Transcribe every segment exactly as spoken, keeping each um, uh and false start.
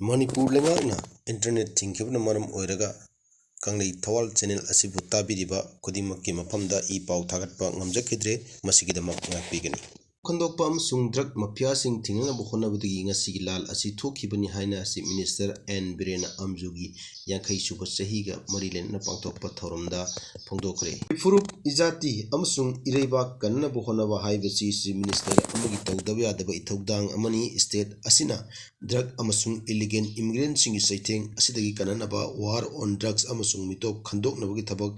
ꯃꯅꯤꯄꯨꯔ ꯂꯩꯉꯥꯛꯅ ꯏꯟꯇꯔꯅꯦꯠ ꯊꯤꯡꯈꯤꯕꯅ ꯃꯔꯝ ꯑꯣꯏꯔꯒ ꯀꯪꯂꯩ ꯊꯋꯥꯜ ꯆꯦꯅꯦꯜ ꯑꯁꯤꯕꯨ ꯇꯥꯕꯤꯔꯤꯕ ꯈꯨꯗꯤꯡꯃꯛꯀꯤ ꯃꯐꯝꯗ ꯏ ꯄꯥꯎ ꯊꯥꯒꯠꯄ ꯉꯝꯖꯈꯤꯗ꯭ꯔꯦ꯫ ꯃꯁꯤꯒꯤꯗꯃꯛ ꯉꯥꯛꯄꯤꯒꯅꯤ꯫ ꯈꯟꯗꯣꯛꯄ ꯑꯃꯁꯨꯡ ꯗ꯭ꯔꯒ ꯃꯐꯤꯌꯥꯁꯤꯡ ꯊꯤꯡꯅꯅꯕ ꯍꯣꯠꯅꯕꯗꯒꯤ ꯉꯁꯤꯒꯤ ꯂꯥꯜ ꯑꯁꯤ ꯊꯣꯛꯈꯤꯕꯅꯤ ꯍꯥꯏꯅ ꯆꯤꯐ ꯃꯤꯅꯤꯁꯇꯔ ꯑꯦꯟ ꯕꯤꯔꯦꯟꯅ ꯑꯝꯖꯨꯒꯤ ꯌꯥꯡꯈꯩ ꯁꯨꯕ ꯆꯍꯤꯒ ꯃꯔꯤ ꯂꯩꯅꯅ ꯄꯥꯡꯊꯣꯛꯄ ꯊꯧꯔꯝꯗ ꯐꯣꯡꯗꯣꯛꯈ꯭ꯔꯦ꯫ ꯐꯨꯔꯨꯞ, ꯏꯖꯥꯇꯤ ꯑꯃꯁꯨꯡ ꯏꯔꯩꯕꯥꯛ ꯀꯟꯅꯕ ꯍꯣꯠꯅꯕ ꯍꯥꯏꯕꯁꯤ ꯆꯤꯐ ꯃꯤꯅꯤꯁꯇꯔ ꯑꯃꯒꯤ ꯇꯧꯗꯕ ꯌꯥꯗꯕ ꯏꯊꯧꯗꯥꯡ ꯑꯃꯅꯤ꯫ ꯁ꯭ꯇꯦꯠ ꯑꯁꯤꯅ ꯗ꯭ꯔꯒ ꯑꯃꯁꯨꯡ ꯏꯂꯤꯒꯦꯜ ꯏꯃꯤꯒ꯭ꯔꯦꯟꯁꯤꯡꯒꯤ ꯆꯩꯊꯦꯡ ꯑꯁꯤꯗꯒꯤ ꯀꯟꯅꯅꯕ ꯋꯥꯔ ꯑꯣꯟ ꯗ꯭ꯔꯒꯁ ꯑꯃꯁꯨꯡ ꯃꯤꯇꯣꯞ ꯈꯟꯗꯣꯛꯅꯕꯒꯤ ꯊꯕꯛ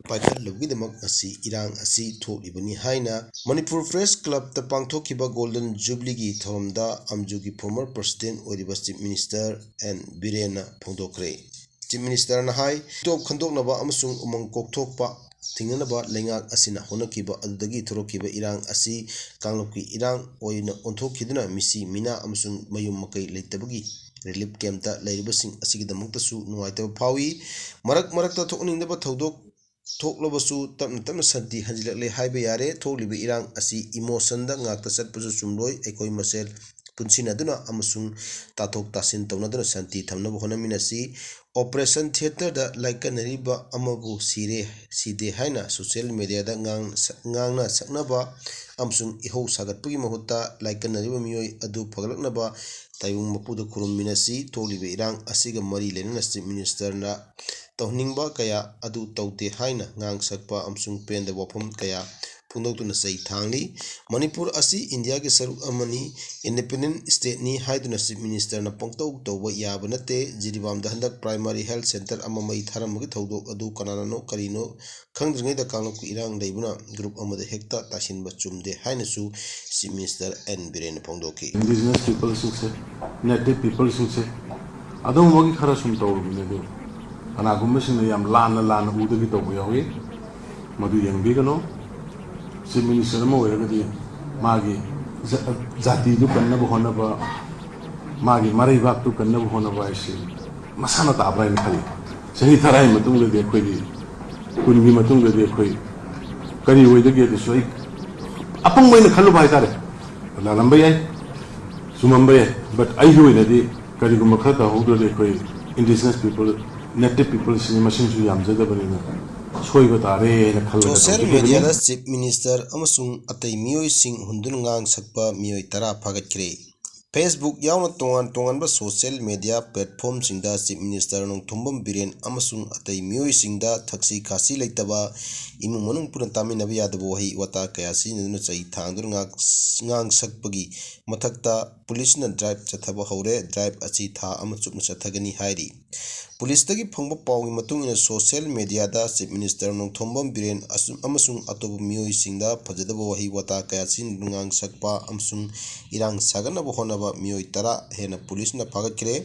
ꯄꯥꯏꯈꯠꯂꯨꯕꯒꯤꯗꯃꯛ ꯉꯁꯤ ꯏꯔꯥꯡ ꯑꯁꯤ ꯊꯣꯛꯂꯤꯕꯅꯤ ꯍꯥꯏꯅ ꯃꯅꯤꯄꯨꯔ ꯄ꯭ꯔꯦꯁ ꯀ꯭ꯂꯕꯇ ꯄꯥꯡꯊꯣꯛꯈꯤꯕ ꯒꯣꯜꯗꯟ ꯖꯨꯕꯂꯤꯒꯤ ꯊꯧꯔꯝꯗ ꯑꯝꯖꯨꯒꯤ ꯐꯣꯔꯃꯔ ꯄ꯭ꯔꯁꯤꯗꯦꯟ ꯑꯣꯏꯔꯤꯕ ꯆꯤꯐ ꯃꯤꯅꯤꯁꯇꯔ ꯑꯦꯟ ꯕꯤꯔꯦꯟꯅ ꯐꯣꯡꯗꯣꯛꯈ꯭ꯔꯦ꯫ ꯆꯤꯐ ꯃꯤꯅꯤꯁꯇꯔꯅ ꯍꯥꯏ, ꯃꯤꯇꯣꯞ ꯈꯟꯗꯣꯛꯅꯕ ꯑꯃꯁꯨꯡ ꯎꯃꯪ ꯀꯣꯛꯊꯣꯛꯄ ꯊꯤꯡꯅꯅꯕ ꯂꯩꯉꯥꯛ ꯑꯁꯤꯅ ꯍꯣꯠꯅꯈꯤꯕ ꯑꯗꯨꯗꯒꯤ ꯊꯣꯔꯛꯈꯤꯕ ꯏꯔꯥꯡ ꯑꯁꯤ ꯀꯥꯡꯂꯨꯞꯀꯤ ꯏꯔꯥꯡ ꯑꯣꯏꯅ ꯑꯣꯟꯊꯣꯛꯈꯤꯗꯨꯅ ꯃꯤꯁꯤ ꯃꯤꯅꯥ ꯑꯃꯁꯨꯡ ꯃꯌꯨꯝ ꯃꯀꯩ ꯂꯩꯇꯕꯒꯤ ꯔꯤꯂꯤꯐ ꯀꯦꯝꯞꯇ ꯂꯩꯔꯤꯕꯁꯤꯡ ꯑꯁꯤꯒꯤꯗꯃꯛꯇꯁꯨ ꯅꯨꯡꯉꯥꯏꯇꯕ ꯐꯥꯎꯏ꯫ ꯃꯔꯛ ꯃꯔꯛꯇ ꯊꯣꯛꯍꯟꯅꯤꯡꯗꯕ ꯊꯧꯗꯣꯛ ꯊꯣꯛꯂꯕꯁꯨ ꯇꯞꯅ ꯇꯞꯅ ꯁꯥꯟꯇꯤ ꯍꯟꯖꯤꯜꯂꯛꯂꯦ ꯍꯥꯏꯕ ꯌꯥꯔꯦ꯫ ꯊꯣꯛꯂꯤꯕ ꯏꯔꯥꯡ ꯑꯁꯤ ꯏꯃꯣꯁꯟꯗ ꯉꯥꯛꯇ ꯆꯠꯄꯁꯨ ꯆꯨꯝꯂꯣꯏ꯫ ꯑꯩꯈꯣꯏ ꯃꯁꯦꯜ ꯄꯨꯟꯁꯤꯟꯅꯗꯨꯅ ꯑꯃꯁꯨꯡ ꯇꯥꯊꯣꯛ ꯇꯥꯁꯤꯟ ꯇꯧꯅꯗꯨꯅ ꯁꯥꯟꯇꯤ ꯊꯝꯅꯕ ꯍꯣꯠꯅꯃꯤꯟꯅꯁꯤ꯫ ꯑꯣꯄꯔꯦꯁꯟ ꯊꯤꯌꯦꯇꯔꯗ ꯂꯥꯏꯀꯠꯅꯔꯤꯕ ꯑꯃꯕꯨ ꯁꯤꯔꯦ, ꯁꯤꯗꯦ ꯍꯥꯏꯅ ꯁꯣꯁꯤꯌꯦꯜ ꯃꯦꯗꯤꯌꯥꯗ ꯉꯥꯡ-, ꯉꯥꯡꯅ ꯁꯛꯅꯕ ꯑꯃꯁꯨꯡ ꯏꯍꯧ ꯁꯥꯒꯠꯄꯒꯤ ꯃꯍꯨꯠꯇ ꯂꯥꯏꯀꯠꯅꯔꯤꯕ ꯃꯤꯑꯣꯏ ꯑꯗꯨ ꯐꯒꯠꯂꯛꯅꯕ ꯇꯥꯏꯕꯪ ꯃꯄꯨꯗ ꯈꯨꯔꯨꯝꯃꯤꯟꯅꯁꯤ꯫ ꯊꯣꯛꯂꯤꯕ ꯏꯔꯥꯡ ꯑꯁꯤꯒ ꯃꯔꯤ ꯂꯩꯅꯅ ꯆꯤꯐ ꯃꯤꯅꯤꯁꯇꯔꯅ ꯇꯧꯍꯟꯅꯤꯡꯕ ꯀꯌꯥ ꯑꯗꯨ ꯇꯧꯗꯦ ꯍꯥꯏꯅ ꯉꯥꯡ ꯁꯛꯄ ꯑꯃꯁꯨꯡ ꯄꯦꯟꯗꯕ ꯋꯥꯐꯝ ꯀꯌꯥ ꯐꯣꯡꯗꯣꯛꯇꯨꯅ ꯆꯩ ꯊꯥꯡꯂꯤ꯫ ꯃꯅꯤꯄꯨꯔ ꯑꯁꯤ ꯏꯟꯗꯤꯌꯥꯒꯤ ꯁꯔꯨꯛ ꯑꯃꯅꯤ, ꯏꯟꯗꯤꯄꯦꯟꯗꯦꯟ ꯁ꯭ꯇꯦꯠꯅꯤ ꯍꯥꯏꯗꯨꯅ ꯆꯤꯐ ꯃꯤꯅꯤꯁꯇꯔꯅ ꯄꯪꯇꯧ ꯇꯧꯕ ꯌꯥꯕ ꯅꯠꯇꯦ꯫ ꯖꯤꯔꯤꯕꯥꯝꯗ ꯍꯟꯗꯛ ꯄ꯭ꯔꯥꯏꯃꯥꯔꯤ ꯍꯦꯜꯊ ꯁꯦꯟꯇꯔ ꯑꯃ ꯃꯩ ꯊꯥꯔꯝꯕꯒꯤ ꯊꯧꯗꯣꯛ ꯑꯗꯨ ꯀꯅꯥꯅꯅꯣ ꯀꯔꯤꯅꯣ ꯈꯪꯗ꯭ꯔꯤꯉꯩꯗ ꯀꯥꯡꯂꯨꯞꯀꯤ ꯏꯔꯥꯡ ꯂꯩꯕꯅ ꯒ꯭ꯔꯨꯞ ꯑꯃꯗ ꯍꯦꯛꯇ ꯇꯥꯁꯤꯟꯕ ꯆꯨꯝꯗꯦ ꯍꯥꯏꯅꯁꯨ ꯆꯤꯐ ꯃꯤꯅꯤꯁꯇꯔ ꯑꯦꯟ ꯕꯤꯔꯦꯟꯅ ꯐꯣꯡꯗꯣꯛꯈꯤ꯫ ꯏꯟꯗꯤꯖꯤꯅꯁ ꯄꯤꯄꯜꯁꯤꯡꯁꯦ, ꯅꯦꯇꯤꯚ ꯄꯤꯄꯜꯁꯤꯡꯁꯦ ꯑꯗꯨꯒꯨꯝꯕꯒꯤ ꯈꯔ ꯁꯨꯝ ꯇꯧꯔꯨꯕꯅꯦ꯫ ꯑꯗꯨ ꯀꯅꯥꯒꯨꯝꯕꯁꯤꯡꯅ ꯌꯥꯝ ꯂꯥꯟꯅ ꯂꯥꯟꯅ ꯎꯗꯒꯤ ꯇꯧꯕ ꯌꯥꯎꯏ꯫ ꯃꯗꯨ ꯌꯦꯡꯕꯤꯒꯅꯨ꯫ ꯆꯤꯐ ꯃꯤꯅꯤꯁꯇꯔ ꯑꯃ ꯑꯣꯏꯔꯒꯗꯤ ꯃꯥꯒꯤ ꯖ-, ꯖꯥꯇꯤꯗꯨ ꯀꯟꯅꯕ ꯍꯣꯠꯅꯕ, ꯃꯥꯒꯤ ꯃꯔꯩꯕꯥꯛꯇꯨ ꯀꯟꯅꯕ ꯍꯣꯠꯅꯕ ꯍꯥꯏꯁꯤ ꯃꯁꯥꯅ ꯇꯥꯕ꯭ꯔꯥ ꯍꯥꯏꯅ ꯈꯜꯂꯤ꯫ ꯆꯍꯤ ꯇꯔꯥꯒꯤ ꯃꯇꯨꯡꯗꯗꯤ ꯑꯩꯈꯣꯏꯒꯤ ꯀꯨꯟꯒꯤ ꯃꯇꯨꯡꯗꯗꯤ ꯑꯩꯈꯣꯏ ꯀꯔꯤ ꯑꯣꯏꯗꯒꯦ? ꯑꯗꯨꯁꯨ ꯑꯩ ꯑꯄꯪꯕ ꯑꯩꯅ ꯈꯜꯂꯨꯕ ꯍꯥꯏꯇꯥꯔꯦ꯫ ꯂꯥꯜꯂꯝꯕ ꯌꯥꯏ, ꯆꯨꯝꯃꯝꯕ ꯌꯥꯏ, but ꯑꯩꯒꯤ ꯑꯣꯏꯅꯗꯤ ꯀꯔꯤꯒꯨꯝꯕ ꯈꯔ ꯇꯧꯍꯧꯗ꯭ꯔꯗꯤ ꯑꯩꯈꯣꯏ indigenous people, native peopleꯁꯤꯡ ꯃꯁꯤꯡꯁꯨ ꯌꯥꯝꯖꯗꯕꯅꯤꯅ ꯁꯣꯏꯕ ꯇꯥꯔꯦ ꯍꯥꯏꯅ ꯈꯜꯂꯒ ꯁꯣꯁꯤꯌꯦꯜ ꯇꯧꯖꯈꯤꯕꯅꯤ꯫ ꯃꯦꯗꯤꯌꯥꯗ ꯆꯤꯐ ꯃꯤꯅꯤꯁꯇꯔ ꯑꯃꯁꯨꯡ ꯑꯇꯩ ꯃꯤꯑꯣꯏꯁꯤꯡ ꯍꯨꯟꯗꯨꯅ ꯉꯥꯡ ꯁꯛꯄ ꯃꯤꯑꯣꯏ ꯇꯔꯥ ꯐꯥꯒꯠꯈ꯭ꯔꯦ꯫ Facebook ꯌꯥꯎꯅ ꯇꯣꯉꯥꯟ ꯇꯣꯉꯥꯟꯕ ꯁꯣꯁꯤꯌꯦꯜ ꯃꯦꯗꯤꯌꯥ ꯄ꯭ꯂꯦꯠꯐꯣꯝꯁꯤꯡꯗ ꯆꯤꯐ ꯃꯤꯅꯤꯁꯇꯔ ꯅꯣꯡꯊꯣꯝꯕꯝ ꯕꯤꯔꯦꯟ ꯑꯃꯁꯨꯡ ꯑꯇꯩ ꯃꯤꯑꯣꯏꯁꯤꯡꯗ ꯊꯛꯁꯤ ꯈꯥꯁꯤ ꯂꯩꯇꯕ, ꯏꯃꯨꯡ ꯃꯅꯨꯡ ꯄꯨꯟꯅ ꯇꯥꯃꯤꯟꯅꯕ ꯌꯥꯗꯕ ꯋꯥꯍꯩ ꯋꯥꯇꯥ ꯀꯌꯥ ꯁꯤꯖꯤꯟꯅꯗꯨꯅ ꯆꯩ ꯊꯥꯡꯗꯨꯅ ꯉꯥꯡ-, ꯉꯥꯡ ꯁꯛꯄꯒꯤ ꯃꯊꯛꯇ ꯄꯨꯂꯤꯁꯅ ꯗ꯭ꯔꯥꯏꯚ ꯆꯠꯊꯕ ꯍꯧꯔꯦ꯫ ꯗ꯭ꯔꯥꯏꯚ ꯑꯁꯤ ꯊꯥ ꯑꯃ ꯆꯨꯞꯅ ꯆꯠꯊꯒꯅꯤ ꯍꯥꯏꯔꯤ꯫ ꯄꯨꯂꯤꯁꯇꯒꯤ ꯐꯪꯕ ꯄꯥꯎꯒꯤ ꯃꯇꯨꯡ ꯏꯟꯅ, ꯁꯣꯁꯤꯌꯦꯜ ꯃꯦꯗꯤꯌꯥꯗ ꯆꯤꯐ ꯃꯤꯅꯤꯁꯇꯔ ꯅꯣꯡꯊꯣꯝꯕꯝ ꯕꯤꯔꯦꯟ ꯑꯁꯨ-, ꯑꯃꯁꯨꯡ ꯑꯇꯣꯞꯄ ꯃꯤꯑꯣꯏꯁꯤꯡꯗ ꯐꯖꯗꯕ ꯋꯥꯍꯩ ꯋꯥꯇꯥ ꯀꯌꯥ ꯁꯤꯖꯤꯟꯅꯗꯨꯅ ꯉꯥꯡ ꯁꯛꯄ ꯑꯃꯁꯨꯡ ꯏꯔꯥꯡ ꯁꯥꯒꯠꯅꯕ ꯍꯣꯠꯅꯕ ꯃꯤꯑꯣꯏ ꯇꯔꯥ ꯍꯦꯟꯅ ꯄꯨꯂꯤꯁꯅ ꯐꯥꯒꯠꯈ꯭ꯔꯦ꯫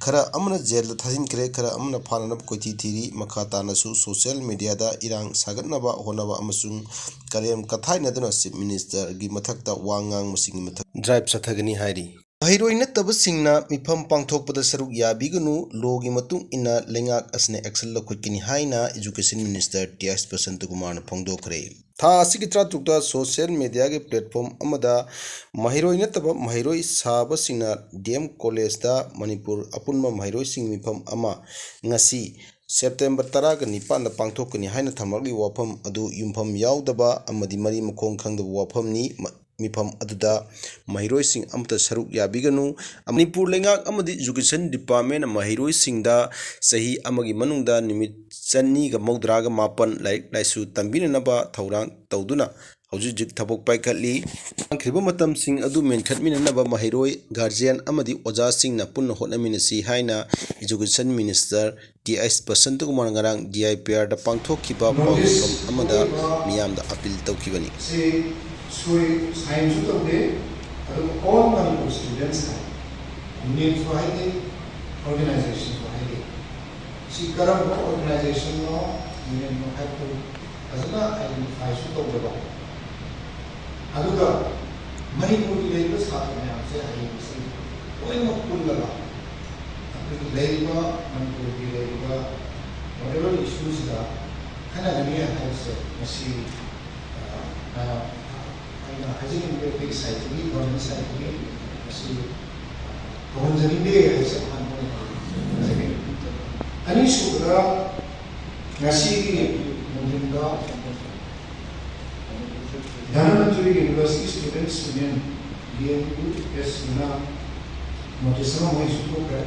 ꯈꯔ ꯑꯃꯅ ꯖꯦꯜꯗ ꯊꯥꯖꯤꯟꯈ꯭ꯔꯦ, ꯈꯔ ꯑꯃꯅ ꯐꯥꯅꯅꯕ ꯀꯣꯏꯊꯤ ꯊꯤꯔꯤ꯫ ꯃꯈꯥ ꯇꯥꯅꯁꯨ ꯁꯣꯁꯤꯌꯦꯜ ꯃꯦꯗꯤꯌꯥꯗ ꯏꯔꯥꯡ ꯁꯥꯒꯠꯅꯕ ꯍꯣꯠꯅꯕ ꯑꯃꯁꯨꯡ ꯀꯔꯦꯝ ꯀꯊꯥꯏꯅꯗꯨꯅ ꯆꯤꯐ ꯃꯤꯅꯤꯁꯇꯔꯒꯤ ꯃꯊꯛꯇ ꯋꯥ ꯉꯥꯡꯕꯁꯤꯡꯒꯤ ꯃꯊꯛ ꯗ꯭ꯔꯥꯏꯚ ꯆꯠꯊꯒꯅꯤ ꯍꯥꯏꯔꯤ꯫ ꯃꯍꯩꯔꯣꯏ ꯅꯠꯇꯕꯁꯤꯡꯅ ꯃꯤꯐꯝ ꯄꯥꯡꯊꯣꯛꯄꯗ ꯁꯔꯨꯛ ꯌꯥꯕꯤꯒꯅꯨ, ꯂꯣꯒꯤ ꯃꯇꯨꯡ ꯏꯟꯅ ꯂꯩꯉꯥꯛ ꯑꯁꯤꯅ ꯑꯦꯛꯁꯟ ꯂꯧꯈꯠꯀꯅꯤ ꯍꯥꯏꯅ ꯏꯖꯨꯀꯦꯁꯟ ꯃꯤꯅꯤꯁꯇꯔ ꯇꯤ ꯑꯦꯁ ꯕꯁꯟꯇꯀꯨꯃꯥꯔꯅ ꯐꯣꯡꯗꯣꯛꯈ꯭ꯔꯦ꯫ ꯊꯥ ꯑꯁꯤꯒꯤ ꯇꯔꯥꯇꯔꯨꯛꯇ ꯁꯣꯁꯤꯌꯦꯜ ꯃꯦꯗꯤꯌꯥꯒꯤ ꯄ꯭ꯂꯦꯠꯐꯣꯝ ꯑꯃꯗ ꯃꯍꯩꯔꯣꯏ ꯅꯠꯇꯕ ꯃꯍꯩꯔꯣꯏ ꯁꯥꯕꯁꯤꯡꯅ ꯗꯤ ꯑꯦꯝ ꯀꯣꯂꯦꯖꯇ ꯃꯅꯤꯄꯨꯔ ꯑꯄꯨꯟꯕ ꯃꯍꯩꯔꯣꯏꯁꯤꯡ ꯃꯤꯐꯝ ꯑꯃ ꯉꯁꯤ ꯁꯦꯞꯇꯦꯝꯕꯔ ꯇꯔꯥꯒ ꯅꯤꯄꯥꯟꯗ ꯄꯥꯡꯊꯣꯛꯀꯅꯤ ꯍꯥꯏꯅ ꯊꯝꯂꯛꯂꯤꯕ ꯋꯥꯐꯝ ꯑꯗꯨ ꯌꯨꯝꯐꯝ ꯌꯥꯎꯗꯕ ꯑꯃꯗꯤ ꯃꯔꯤ ꯃꯈꯣꯡ ꯈꯪꯗꯕ ꯋꯥꯐꯝꯅꯤ꯫ ꯃ-, ꯃꯤꯐꯝ ꯑꯗꯨꯗ ꯃꯍꯩꯔꯣꯏꯁꯤꯡ ꯑꯃꯠꯇ ꯁꯔꯨꯛ ꯌꯥꯕꯤꯒꯅꯨ꯫ ꯃꯅꯤꯄꯨꯔ ꯂꯩꯉꯥꯛ ꯑꯃꯗꯤ ꯏꯖꯨꯀꯦꯁꯟ ꯗꯤꯄꯥꯔꯠꯃꯦꯟꯅ ꯃꯍꯩꯔꯣꯏꯁꯤꯡꯗ ꯆꯍꯤ ꯑꯃꯒꯤ ꯃꯅꯨꯡꯗ ꯅꯨꯃꯤꯠ ꯆꯅꯤꯒ ꯃꯧꯗ꯭ꯔꯥꯒ ꯃꯥꯄꯟ ꯂꯥꯏꯔꯤꯛ ꯂꯥꯏꯁꯨ ꯇꯝꯕꯤꯅꯅꯕ ꯊꯧꯔꯥꯡ ꯇꯧꯗꯨꯅ ꯍꯧꯖꯤꯛ ꯍꯧꯖꯤꯛ ꯊꯕꯛ ꯄꯥꯏꯈꯠꯂꯤ꯫ ꯃꯥꯡꯈ꯭ꯔꯤꯕ ꯃꯇꯝꯁꯤꯡ ꯑꯗꯨ ꯃꯦꯟꯈꯠꯃꯤꯟꯅꯅꯕ ꯃꯍꯩꯔꯣꯏ, ꯒꯥꯔꯖꯤꯌꯥꯟ ꯑꯃꯗꯤ ꯑꯣꯖꯥꯁꯤꯡꯅ ꯄꯨꯟꯅ ꯍꯣꯠꯅꯃꯤꯟꯅꯁꯤ ꯍꯥꯏꯅ ꯏꯖꯨꯀꯦꯁꯟ ꯃꯤꯅꯤꯁꯇꯔ ꯇꯤ ꯑꯩꯆ ꯕꯁꯟꯇꯀꯨꯃꯥꯔ ꯉꯔꯥꯡ ꯗꯤ ꯑꯥꯏ ꯄꯤ ꯑꯥꯔꯗ ꯄꯥꯡꯊꯣꯛꯈꯤꯕ ꯄꯥꯎꯗꯝꯐꯝ ꯑꯃꯗ ꯃꯤꯌꯥꯝꯗ ꯑꯄꯤꯜ ꯇꯧꯈꯤꯕꯅꯤ꯫ ꯁꯤ ꯁꯣꯏ ꯁꯥꯏꯟꯁꯨ ꯇꯧꯗꯦ, ꯑꯗꯨꯒ all Manipur students ꯍꯥꯏ, ꯌꯨꯅꯤꯌꯟꯁꯨ ꯍꯥꯏꯗꯦ, ꯑꯣꯔꯒꯅꯥꯏꯖꯦꯁꯟꯁꯨ ꯍꯥꯏꯗꯦ꯫ ꯁꯤ ꯀꯔꯝꯕ ꯑꯣꯔꯒꯅꯥꯏꯖꯦꯁꯟꯅꯣ, ꯌꯨꯅꯤꯌꯟꯅꯣ ꯍꯥꯏꯕꯗꯨ ꯐꯖꯅ ꯑꯥꯏꯗꯦꯟꯇꯤꯐꯥꯏꯁꯨ ꯇꯧꯗꯕ, ꯑꯗꯨꯒ ꯃꯅꯤꯄꯨꯔꯒꯤ ꯂꯩꯔꯤꯕ ꯁꯥꯇ꯭ꯔ ꯃꯌꯥꯝꯁꯦ ꯍꯌꯦꯡꯁꯤ ꯂꯣꯏꯅꯃꯛ ꯄꯨꯜꯂꯒ ꯑꯩꯈꯣꯏꯒꯤ ꯂꯩꯔꯤꯕ ꯃꯅꯤꯄꯨꯔꯒꯤ ꯂꯩꯔꯤꯕ whatever ꯏꯁꯨꯁꯤꯗ ꯈꯟꯅꯒꯅꯤ ꯍꯥꯏꯕꯁꯦ ꯃꯁꯤ, ꯑ, ꯑ, ꯑꯩꯅ ꯍꯥꯏꯖꯅꯤꯡꯕ ꯑꯩꯈꯣꯏꯒꯤ ꯁꯥꯏꯠꯇꯒꯤ, ꯒꯚꯔꯟꯃꯦꯟ ꯁꯥꯏꯠꯇꯒꯤ ꯃꯁꯤ, ꯑ, ꯇꯧꯍꯟꯖꯅꯤꯡꯗꯦ ꯍꯥꯏꯕꯁꯦ ꯑꯍꯥꯟꯕ ꯑꯣꯏꯅ ꯍꯥꯏꯖꯒꯦ꯫ ꯑꯅꯤꯁꯨꯕꯗ, ꯉꯁꯤꯒꯤ ꯅꯨꯡꯊꯤꯟꯗ Dhanamanjuri university students union, D M U S ꯁꯤꯅ, ꯅꯣꯇꯤꯁ ꯑꯃ ꯃꯣꯏꯁꯨ ꯊꯣꯛꯈ꯭ꯔꯦ꯫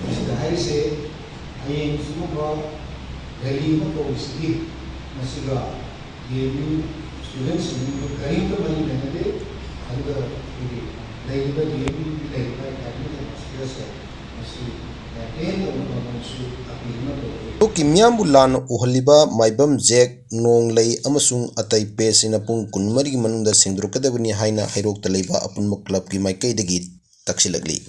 ꯃꯁꯤꯗ ꯍꯥꯏꯔꯤꯁꯦ, ꯍꯌꯦꯡ ꯁꯤꯒꯨꯝꯕ ꯔꯦꯂꯤ ꯑꯃ ꯀꯧꯔꯤꯁꯤꯒꯤ ꯃꯁꯤꯒ ꯗꯤ ꯑꯦꯝ ꯌꯨ ꯁ꯭ꯇꯨꯗꯦꯟꯠꯁ ꯌꯨꯅꯤꯌꯟꯒ ꯀꯔꯤꯝꯇ ꯃꯔꯤ ꯂꯩꯅꯗꯦ꯫ ꯑꯗꯨꯒ ꯑꯩꯈꯣꯏꯒꯤ ꯂꯩꯔꯤꯕ ꯗꯤ ꯑꯦꯝ ꯌꯨꯒꯤ ꯂꯩꯔꯤꯕ ꯑꯦꯀꯥꯗꯃꯤꯛ ꯑꯦꯠꯃꯣꯁꯐꯤꯌꯔꯁꯦ ꯃꯁꯤ ꯃꯦꯟꯇꯦꯟ ꯇꯧꯅꯕ ꯃꯣꯏꯁꯨ ꯑꯄꯤꯜ ꯑꯃ ꯇꯧꯖꯔꯤ꯫ ꯃꯤꯌꯥꯝꯕꯨ ꯂꯥꯟꯅ ꯎꯍꯜꯂꯤꯕ ꯃꯥꯏꯕꯝ ꯖꯦꯛ, ꯅꯣꯡꯂꯩ ꯑꯃꯁꯨꯡ ꯑꯇꯩ ꯄꯦꯖꯁꯤꯡꯅ ꯄꯨꯡ ꯀꯨꯟꯃꯔꯤꯒꯤ ꯃꯅꯨꯡꯗ ꯁꯦꯡꯗꯣꯔꯛꯀꯗꯕꯅꯤ ꯍꯥꯏꯅ ꯍꯩꯔꯣꯛꯇ ꯂꯩꯕ ꯑꯄꯨꯟꯕ ꯀ꯭ꯂꯕꯀꯤ ꯃꯥꯏꯀꯩꯗꯒꯤ ꯇꯛꯁꯤꯜꯂꯛꯂꯤ꯫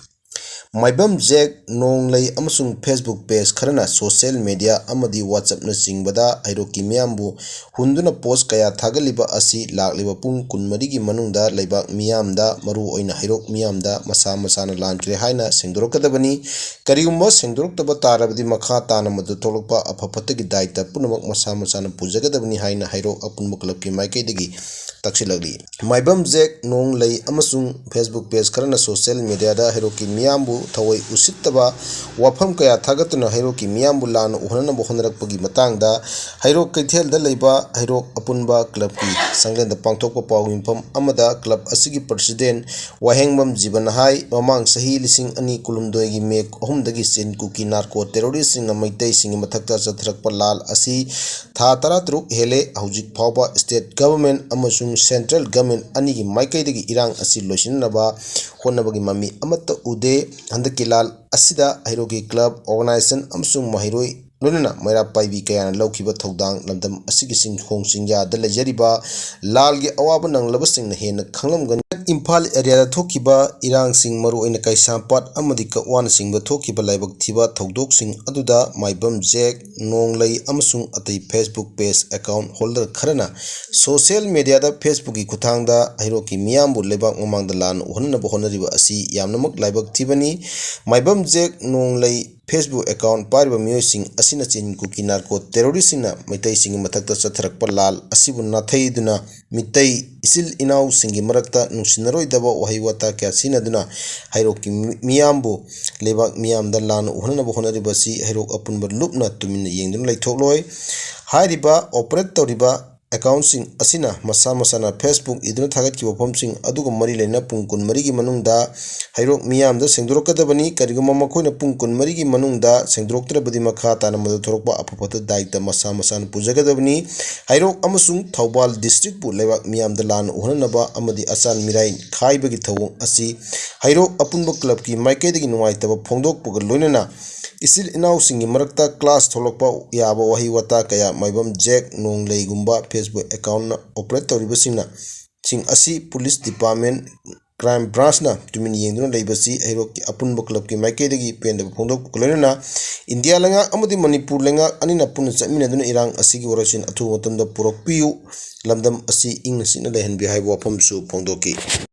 ꯃꯥꯏꯕꯝ ꯖꯦꯛ, ꯅꯣꯡꯂꯩ ꯑꯃꯁꯨꯡ Facebook ꯄꯦꯖ ꯈꯔꯅ ꯁꯣꯁꯤꯌꯦꯜ ꯃꯦꯗꯤꯌꯥ ꯑꯃꯗꯤ WhatsAppꯅꯆꯤꯡꯕꯗ ꯍꯩꯔꯣꯛꯀꯤ ꯃꯤꯌꯥꯝꯕꯨ ꯍꯨꯟꯗꯨꯅ ꯄꯣꯁ ꯀꯌꯥ ꯊꯥꯒꯠꯂꯤꯕ ꯑꯁꯤ ꯂꯥꯛꯂꯤꯕ ꯄꯨꯡ ꯀꯨꯟꯃꯔꯤꯒꯤ ꯃꯅꯨꯡꯗ ꯂꯩꯕꯥꯛ ꯃꯤꯌꯥꯝꯗ, ꯃꯔꯨꯑꯣꯏꯅ ꯍꯩꯔꯣꯛ ꯃꯤꯌꯥꯝꯗ ꯃꯁꯥ ꯃꯁꯥꯅ ꯂꯥꯟꯈ꯭ꯔꯦ ꯍꯥꯏꯅ ꯁꯦꯡꯗꯣꯔꯛꯀꯗꯕꯅꯤ꯫ ꯀꯔꯤꯒꯨꯝꯕ ꯁꯦꯡꯗꯣꯔꯛꯇꯕ ꯇꯥꯔꯕꯗꯤ ꯃꯈꯥ ꯇꯥꯅ ꯃꯗꯨ ꯊꯣꯛꯂꯛꯄ ꯑꯐ ꯐꯠꯇꯒꯤ ꯗꯥꯏꯇ ꯄꯨꯝꯅꯃꯛ ꯃꯁꯥ ꯃꯁꯥꯅ ꯄꯨꯖꯒꯗꯕꯅꯤ ꯍꯥꯏꯅ ꯍꯩꯔꯣꯛ ꯑꯄꯨꯟꯕ ꯀ꯭ꯂꯕꯀꯤ ꯃꯥꯏꯀꯩꯗꯒꯤ ꯇꯛꯁꯤꯜꯂꯛꯂꯤ꯫ ꯃꯥꯏꯕꯝ ꯖꯦꯛ, ꯅꯣꯡꯂꯩ ꯑꯃꯁꯨꯡ Facebook ꯄꯦꯖ ꯈꯔꯅ ꯁꯣꯁꯤꯌꯦꯜ ꯃꯦꯗꯤꯌꯥꯗ ꯍꯩꯔꯣꯛꯀꯤ ꯃꯤꯌꯥꯝꯕꯨ ꯊꯑꯣꯏ ꯎꯁꯤꯠꯇꯕ ꯋꯥꯐꯝ ꯀꯌꯥ ꯊꯥꯒꯠꯇꯨꯅ ꯍꯩꯔꯣꯛꯀꯤ ꯃꯤꯌꯥꯝꯕꯨ ꯂꯥꯟꯅ ꯎꯍꯟꯅꯕ ꯍꯣꯠꯅꯔꯛꯄꯒꯤ ꯃꯇꯥꯡꯗ ꯍꯩꯔꯣꯛ ꯀꯩꯊꯦꯜꯗ ꯂꯩꯕ ꯍꯩꯔꯣꯛ ꯑꯄꯨꯟꯕ ꯀ꯭ꯂꯕꯀꯤ ꯆꯪꯂꯦꯟꯗ ꯄꯥꯡꯊꯣꯛꯄ ꯄꯥꯎ ꯃꯤꯐꯝ ꯑꯃꯗ ꯀ꯭ꯂꯕ ꯑꯁꯤꯒꯤ ꯄ꯭ꯔꯁꯤꯗꯦꯟ ꯋꯥꯍꯦꯡꯕꯝ ꯖꯤꯕꯟꯅ ꯍꯥꯏ, ꯃꯃꯥꯡ ꯆꯍꯤ ꯂꯤꯁꯤꯡ ꯑꯅꯤ ꯀꯨꯟꯍꯨꯝꯗꯣꯏꯒꯤ ꯃꯦ ꯑꯍꯨꯝꯗꯒꯤ ꯆꯤꯟ ꯀꯨꯀꯤ ꯅꯥꯔꯀꯣ ꯇꯦꯔꯣꯔꯤꯁ꯭ꯠꯁꯤꯡꯅ ꯃꯩꯇꯩꯁꯤꯡꯒꯤ ꯃꯊꯛꯇ ꯆꯠꯊꯔꯛꯄ ꯂꯥꯜ ꯑꯁꯤ ꯊꯥ ꯇꯔꯥꯇꯔꯨꯛ ꯍꯦꯜꯂꯦ꯫ ꯍꯧꯖꯤꯛ ꯐꯥꯎꯕ ꯁ꯭ꯇꯦꯠ ꯒꯚꯔꯟꯃꯦꯟꯠ ꯑꯃꯁꯨꯡ ꯁꯦꯟꯇ꯭ꯔꯦꯜ ꯒꯚꯔꯟꯃꯦꯟꯠ ꯑꯅꯤꯒꯤ ꯃꯥꯏꯀꯩꯗꯒꯤ ꯏꯔꯥꯡ ꯑꯁꯤ ꯂꯣꯏꯁꯤꯟꯅꯕ ꯍꯣꯠꯅꯕꯒꯤ ꯃꯃꯤ ꯑꯃꯠꯇ ꯎꯗꯦ꯫ ꯍꯟꯗꯛꯀꯤ ꯂꯥꯜ ꯑꯁꯤꯗ ꯍꯩꯔꯣꯛꯀꯤ ꯀ꯭ꯂꯕ, ꯑꯣꯔꯒꯅꯥꯏꯖꯦꯁꯟ ꯑꯃꯁꯨꯡ ꯃꯍꯩꯔꯣꯏ ꯂꯣꯏꯅꯅ ꯃꯩꯔꯥ ꯄꯥꯏꯕꯤ ꯀꯌꯥꯅ ꯂꯧꯈꯤꯕ ꯊꯧꯗꯥꯡ, ꯂꯝꯗꯝ ꯑꯁꯤꯒꯤ ꯆꯤꯡꯈꯣꯡ ꯆꯤꯡꯌꯥꯗ ꯂꯩꯖꯔꯤꯕ ꯂꯥꯜꯒꯤ ꯑꯋꯥꯕ ꯅꯪꯂꯕꯁꯤꯡꯅ ꯍꯦꯟꯅ ꯈꯪꯂꯝꯒꯅꯤ꯫ ꯏꯝꯐꯥꯜ ꯑꯦꯔꯤꯌꯥꯗ ꯊꯣꯛꯈꯤꯕ ꯏꯔꯥꯡꯁꯤꯡ, ꯃꯔꯨꯑꯣꯏꯅ ꯀꯩꯁꯥꯝꯄꯥꯠ ꯑꯃꯗꯤ ꯀꯛꯋꯥꯅꯆꯤꯡꯕ ꯊꯣꯛꯈꯤꯕ ꯂꯥꯏꯕꯛ ꯊꯤꯕ ꯊꯧꯗꯣꯛꯁꯤꯡ ꯑꯗꯨꯗ ꯃꯥꯏꯕꯝ ꯖꯦꯛ, ꯅꯣꯡꯂꯩ ꯑꯃꯁꯨꯡ ꯑꯇꯩ Facebook ꯄꯦꯖ ꯑꯦꯀꯥꯎꯟꯠ ꯍꯣꯜꯗꯔ ꯈꯔꯅ ꯁꯣꯁꯤꯌꯦꯜ ꯃꯦꯗꯤꯌꯥꯗ Facebookꯀꯤ ꯈꯨꯠꯊꯥꯡꯗ ꯍꯩꯔꯣꯛꯀꯤ ꯃꯤꯌꯥꯝꯕꯨ ꯂꯩꯕꯥꯛ ꯃꯃꯥꯡꯗ ꯂꯥꯟꯅ ꯎꯍꯟꯅꯕ ꯍꯣꯠꯅꯔꯤꯕ ꯑꯁꯤ ꯌꯥꯝꯅꯃꯛ ꯂꯥꯏꯕꯛ ꯊꯤꯕꯅꯤ꯫ ꯃꯥꯏꯕꯝ ꯖꯦꯛ, ꯅꯣꯡꯂꯩ Facebook account ꯄꯥꯏꯔꯤꯕ ꯃꯤꯑꯣꯏꯁꯤꯡ ꯑꯁꯤꯅ ꯆꯤꯟ ꯀꯨꯀꯤ narco terroristꯁꯤꯡꯅ ꯃꯩꯇꯩꯁꯤꯡꯒꯤ ꯃꯊꯛꯇ ꯆꯠꯊꯔꯛꯄ ꯂꯥꯜ ꯑꯁꯤꯕꯨ ꯅꯥꯊꯩꯗꯨꯅ ꯃꯤꯇꯩ ꯏꯆꯤꯜ ꯏꯅꯥꯎꯁꯤꯡꯒꯤ ꯃꯔꯛꯇ ꯅꯨꯡꯁꯤꯅꯔꯣꯏꯗꯕ ꯋꯥꯍꯩ ꯋꯥꯇꯥ ꯀꯌꯥ ꯁꯤꯖꯤꯟꯅꯗꯨꯅ ꯍꯩꯔꯣꯛꯀꯤ ꯃꯤ-, ꯃꯤꯌꯥꯝꯕꯨ ꯂꯩꯕꯥꯛ ꯃꯤꯌꯥꯝꯗ ꯂꯥꯟꯅ ꯎꯍꯟꯅꯕ ꯍꯣꯠꯅꯔꯤꯕ ꯑꯁꯤ ꯍꯩꯔꯣꯛ ꯑꯄꯨꯟꯕ ꯂꯨꯞꯅ ꯇꯨꯃꯤꯟꯅ ꯌꯦꯡꯗꯨꯅ ꯂꯩꯊꯣꯛꯂꯣꯏ꯫ ꯍꯥꯏꯔꯤꯕ operate ꯇꯧꯔꯤꯕ accountꯁꯤꯡ ꯑꯁꯤꯅ ꯃꯁꯥ ꯃꯁꯥꯅ Facebook ꯏꯗꯨꯅ ꯊꯥꯒꯠꯈꯤꯕ ꯋꯥꯐꯝꯁꯤꯡ ꯑꯗꯨꯒ ꯃꯔꯤ ꯂꯩꯅꯅ ꯄꯨꯡ ꯀꯨꯟꯃꯔꯤꯒꯤ ꯃꯅꯨꯡꯗ ꯍꯩꯔꯣꯛ ꯃꯤꯌꯥꯝꯗ ꯁꯦꯡꯗꯣꯔꯛꯀꯗꯕꯅꯤ꯫ ꯀꯔꯤꯒꯨꯝꯕ ꯃꯈꯣꯏꯅ ꯄꯨꯡ ꯀꯨꯟꯃꯔꯤꯒꯤ ꯃꯅꯨꯡꯗ ꯁꯦꯡꯗꯣꯔꯛꯇ꯭ꯔꯕꯗꯤ ꯃꯈꯥ ꯇꯥꯅ ꯃꯗꯨ ꯊꯣꯔꯛꯄ ꯑꯐ ꯐꯠꯇ ꯗꯥꯏꯇ ꯃꯁꯥ ꯃꯁꯥꯅ ꯄꯨꯖꯒꯗꯕꯅꯤ꯫ ꯍꯩꯔꯣꯛ ꯑꯃꯁꯨꯡ ꯊꯧꯕꯥꯜ districtꯄꯨ ꯂꯩꯕꯥꯛ ꯃꯤꯌꯥꯝꯗ ꯂꯥꯟꯅ ꯎꯍꯟꯅꯅꯕ ꯑꯃꯗꯤ ꯑꯆꯥꯟ ꯃꯤꯔꯥꯏ ꯈꯥꯏꯕꯒꯤ ꯊꯧꯑꯣꯡ ꯑꯁꯤ ꯍꯩꯔꯣꯛ ꯑꯄꯨꯟꯕ clubꯀꯤ ꯃꯥꯏꯀꯩꯗꯒꯤ ꯅꯨꯡꯉꯥꯏꯇꯕ ꯐꯣꯡꯗꯣꯛꯄꯒ ꯂꯣꯏꯅꯅ ꯏꯆꯤꯜ ꯏꯅꯥꯎꯁꯤꯡꯒꯤ ꯃꯔꯛꯇ clash ꯊꯣꯛꯂꯛꯄ ꯌꯥꯕ ꯋꯥꯍꯩ ꯋꯥꯇꯥ ꯀꯌꯥ, ꯃꯥꯏꯕꯝ ꯖꯦꯛ, ꯅꯣꯡꯂꯩꯒꯨꯝꯕ Facebook accountꯅ operate ꯇꯧꯔꯤꯕꯁꯤꯡꯅ, ꯁꯤꯡ ꯑꯁꯤ police department, crime branchꯅ ꯇꯨꯃꯤꯟ ꯌꯦꯡꯗꯨꯅ ꯂꯩꯕꯁꯤ ꯍꯩꯔꯣꯛꯀꯤ ꯑꯄꯨꯟꯕ clubꯀꯤ ꯃꯥꯏꯀꯩꯗꯒꯤ ꯄꯦꯟꯗꯕ ꯐꯣꯡꯗꯣꯛꯄꯒ ꯂꯣꯏꯅꯅ ꯏꯟꯗꯤꯌꯥ ꯂꯩꯉꯥꯛ ꯑꯃꯗꯤ ꯃꯅꯤꯄꯨꯔ ꯂꯩꯉꯥꯛ ꯑꯅꯤꯅ ꯄꯨꯟꯅ ꯆꯠꯃꯤꯟꯅꯗꯨꯅ ꯏꯔꯥꯡ ꯑꯁꯤꯒꯤ ꯋꯥꯔꯣꯏꯁꯤꯟ ꯑꯊꯨꯕ ꯃꯇꯝꯗ ꯄꯨꯔꯛꯄꯤꯌꯨ, ꯂꯝꯗꯝ ꯑꯁꯤ ꯏꯪꯅ ꯆꯤꯛꯅ ꯂꯩꯍꯟꯕꯤꯌꯨ ꯍꯥꯏꯕ ꯋꯥꯐꯝꯁꯨ ꯐꯣꯡꯗꯣꯛꯈꯤ꯫